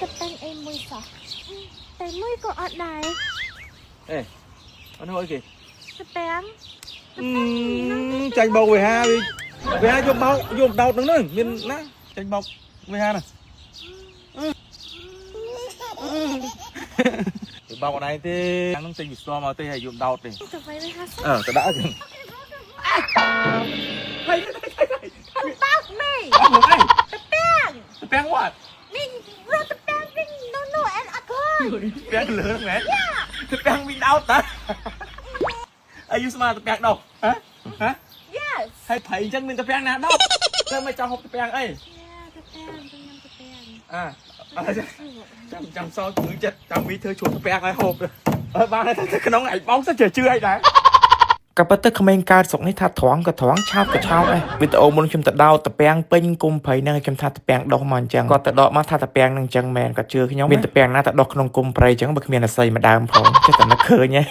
តពាំងអីមួយសោះតែមួយក៏អត់ដែរ អេអត់ហូបអីគេ តពាំងតពាំងណា ចាញ់បោកវេហាវាវេហាយកបោកយកដោតនឹងនឹងមានណាចាញ់បោកវេហាណាទៅបោកអនឯងទេខាងនឹងចេញពីស្ទមកទេហើយយកដោតទេ ទៅໄວវិញហាសិ អឺទៅដាក់ចឹងហើយ បោកមេ អត់មកអី តពាំង ទៅពាំងវត្ត នេះរត់តពាំងវិញ no no and អត់ឃើញ ពាំងលឿនមែនទៅពាំងវិញដោតតាអាយុស្មាទៅពាំងដោហ៎ហ៎ Yes. ហើយព្រៃអញ្ចឹងមានទៅពាំងណាដោទៅមិនចង់ហូបទៅពាំងអី Yeah, តពាំងទៅញ៉ាំតពាំង អាចាំចាំសល់ជំងឺចិត្តចាំវីធ្វើជួបទៅពាំងឲ្យហូបអើបានតែក្នុងឯងបងសិនជឿជឿអីដែរ ក៏ប៉ុន្តែក្មេងកើតស្រុកនេះថាត្រង់ក៏ត្រង់ឆោតក៏ឆោតដែរវីដេអូមុនខ្ញុំទៅដោតតពាំងពេញគុំព្រៃហ្នឹងខ្ញុំថាតពាំងដោះមកអញ្ចឹងគាត់ទៅដកមកថាតពាំងហ្នឹងអញ្ចឹងមែនគាត់ជឿខ្ញុំមានតពាំងណាទៅដោះក្នុងគុំព្រៃអញ្ចឹងបើគ្មានអាស័យម្ដើមផងចេះតែនឹកឃើញហ៎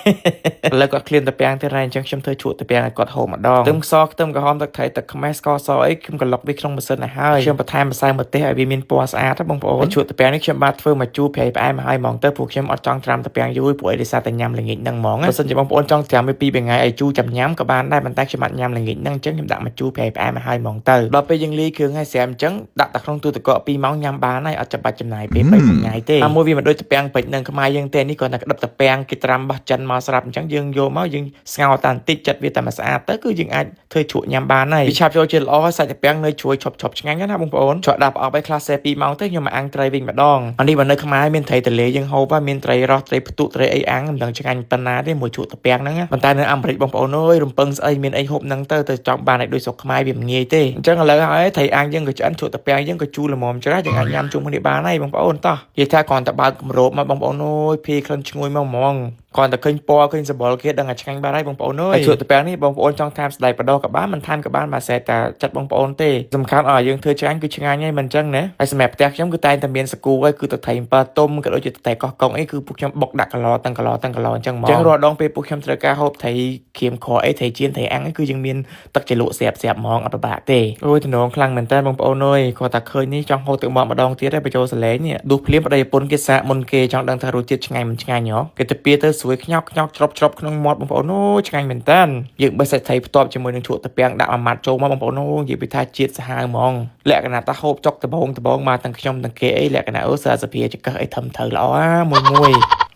ឥឡូវគាត់ឃ្លានតពាំងទៅរ៉ែអញ្ចឹងខ្ញុំធ្វើជ្រក់តពាំងឲ្យគាត់ហូបម្ដងខ្ទឹមសខ្ទឹមក្រហមទឹកត្រីទឹកខ្មេះស្ករសអីខ្ញុំក៏លុកវាក្នុងម៉ាស៊ីនឲ្យហើយខ្ញុំបន្ថែមម្សៅម្ទេសឲ្យវាមានពណ៌ស្អាតណាបងប្អូនជ្រក់តពាំងនេះខ្ញុំបាទធ្វើមកជូរប្រៃផ្អែមឲ្យហ្មងទៅព្រោះខ្ញុំអត់ចង់ត្រាំតពាំងយូរព្រោះអីដោយសារតែញ៉ាំល្ងាចហ្នឹងហ្មងបើសិនជាបងប្អូនចង់ត្រាំវាពីរថ្ងៃឲ្យជូរចាំញ៉ាំក៏បានដែរប៉ុន្តែខ្ញុំអត់ញ៉ាំល្ងាចហ្នឹងអញ្ចឹងខ្ញុំដាក់មកជូរប្រៃផ្អែមឲ្យហ្មងទៅដល់ពេលយើងលាយគ្រឿងឲ្យស្រាប់អញ្ចឹងដាក់តែក្នុងទូទឹកកក2ម៉ោងញ៉ាំបានហើយអត់ចាំបាច់ចំណាយពេល3ថ្ងៃទេតាមមួយវាមិនដូចតពាំងពេជ្រនឹងខ្មែរយើងទេនេះគ្រាន់តែក្តឹបតពាំងគេត្រាំបោះចិនមកស្រាប់អញ្ចឹងយើងយកមកយើងស្ងោរតាបន្តិចចិត្តវាតែមកស្អាតទៅគឺយើងអាចធ្វើជ្រក់ញ៉ាំបានហើយវាឆាប់ចូលជាតិល្អហើយសាច់តពាំងនៅជ្រួយឈប់ឈប់ឆ្ងាញ់ណាបងប្អូនជ្រក់ដាក់ប្រអប់ឲ្យខ្លះសេ2ម៉ោងទៅខ្ញុំមកអាំងត្រីវិញម្ដងអានេះបើនៅខ្មែរមានត្រីទលេយើងហូបមានត្រីរ៉ស់ត្រីផ្ទុត្រីអីអាំងមិនដឹងឆ្ងាញ់ប៉ុណ្ណាទេមួយជ្រក់តពាំងហ្នឹងប៉ុន្តែនៅអាមេរិកបងប្អូនអើយរំពឹងស្អីមានអីហូបហ្នឹងទៅទៅចង់បានឲ្យដូចស្រុកខ្មែរវាមិនងាយទេអញ្ចឹងឥឡូវហើយត្រីអាំងយើងក៏ឆ្អិនជ្រក់តពាំងយើងក៏ជូរល្មមច្រាស់យើងអាចញ៉ាំជុំគ្នាបានហើយបងប្អូនតោះនិយាយថាគ្រាន់តែបើកគម្របមកបងប្អូនអើយភីក្លិនឈ្ងុយមកហ្មងគ្រាន់តែឃើញពណ៌ឃើញសម្បុរគេដឹងតែឆ្ងាញ់បាត់ហើយបងប្អូនអើយហើយជ្រក់តពាំងនេះបងប្អូនចង់ថែមស្ដែកបដោះក៏បានមិនថែមក៏បានមកស្រែតែចិត្តបងប្អូនទេសំខាន់ឲ្យយើងធ្វើឆ្ងាញ់គឺឆ្ងាញ់ហើយមិនអញ្ចឹងណាហើយសម្រាប់ផ្ទះខ្ញុំគឺតែងតែមានសកូហើយគឺទៅថៃ7ទុំក៏ដូចជាតែកោះកុងអីគឺពួកខ្ញុំបុកដាក់កឡទាំងកឡទាំងកឡអញ្ចឹងហ្មងអញ្ចឹងរាល់ដងពេលពួកខ្ញុំត្រូវការហូបត្រីក្រៀមក្រអីត្រីចៀនត្រីអាំងគឺយើងមានទឹកជ្រលក់ស្រាប់ស្រាប់ហ្មងអត់ពិបាកទេអូយតំណងខ្លាំងមែនតើបងប្អូនអើយគាត់តែឃើញនេះចង់ហូបទឹកមាត់ម្ដងទៀតហើយបញ្ចូលសលេងនេះដួសភ្លាមប្តីប្រពន្ធគេសាកមុនគេចង់ដឹងថារសជាតិឆ្ងាញ់មិនឆ្ងាញ់ហ៎គេទៅពៀទៅស្រួយខ្ញោកខ្ញោកជ្រប់ជ្រប់ក្នុងមាត់បងប្អូនអូយឆ្ងាញ់មែនតើយើងបេះសាច់ត្រីផ្ទាប់ជាមួយនឹងជ្រក់តាពាំងដាក់មួយម៉ាត់ចូលមកបងប្អូនអូយនិយាយពីថាជាតិសាហាវហ្មងលក្ខណៈថាហូបចុកដបងដបងមកទាំងខ្ញុំទាំងគេអីលក្ខណៈអូសាសភាចកឹះអីធំត្រូវល្អអាមួយមួយ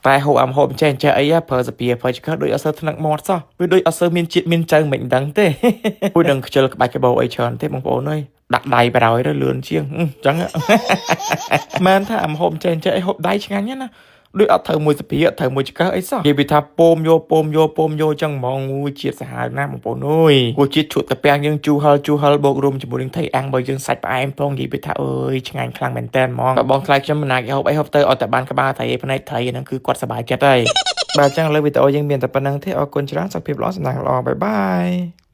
តែហូបអាំហូបចេះចេះអីប្រើសភាប្រើចកឹះដូចអត់សូវថ្នឹកមាត់សោះវាដូចអត់សូវមានជាតិមានចៅមិនដឹងទេ មួយនឹងខ្ជិលក្បាច់ក្បោអីច្រើនទេបងប្អូនអើយដាក់ដៃបរោយទៅលឿនជាងអញ្ចឹងមែនថាអាំហូបចេះចេះអីហូបដៃឆ្ងាញ់ណាដូចអត់ត្រូវមួយសភាអត់ត្រូវមួយឆ្កឹះអីសោះនិយាយពីថាពោមយកពោមយកពោមយកចឹងហ្មងអូយជាតិសាហាវណាស់បងប្អូនអើយគួរជាតិជ្រក់តាពាំងយើងជូរហិលជូរហិលបូករួមជាមួយនឹងថៃអាំងបើយើងសាច់ផ្អែមផងនិយាយពីថាអើយឆ្ងាញ់ខ្លាំងមែនតើហ្មងបើបងថ្លៃខ្ញុំមិនណាគេហូបអីហូបទៅអត់តែបានក្បាលត្រីផ្នែកត្រីហ្នឹងគឺគាត់សប្បាយចិត្តហើយបាទអញ្ចឹងឥឡូវវីដេអូយើងមានតែប៉ុណ្្នឹងទេអរគុណច្រើនសុខភាពល្អសំណាងល្អ bye bye.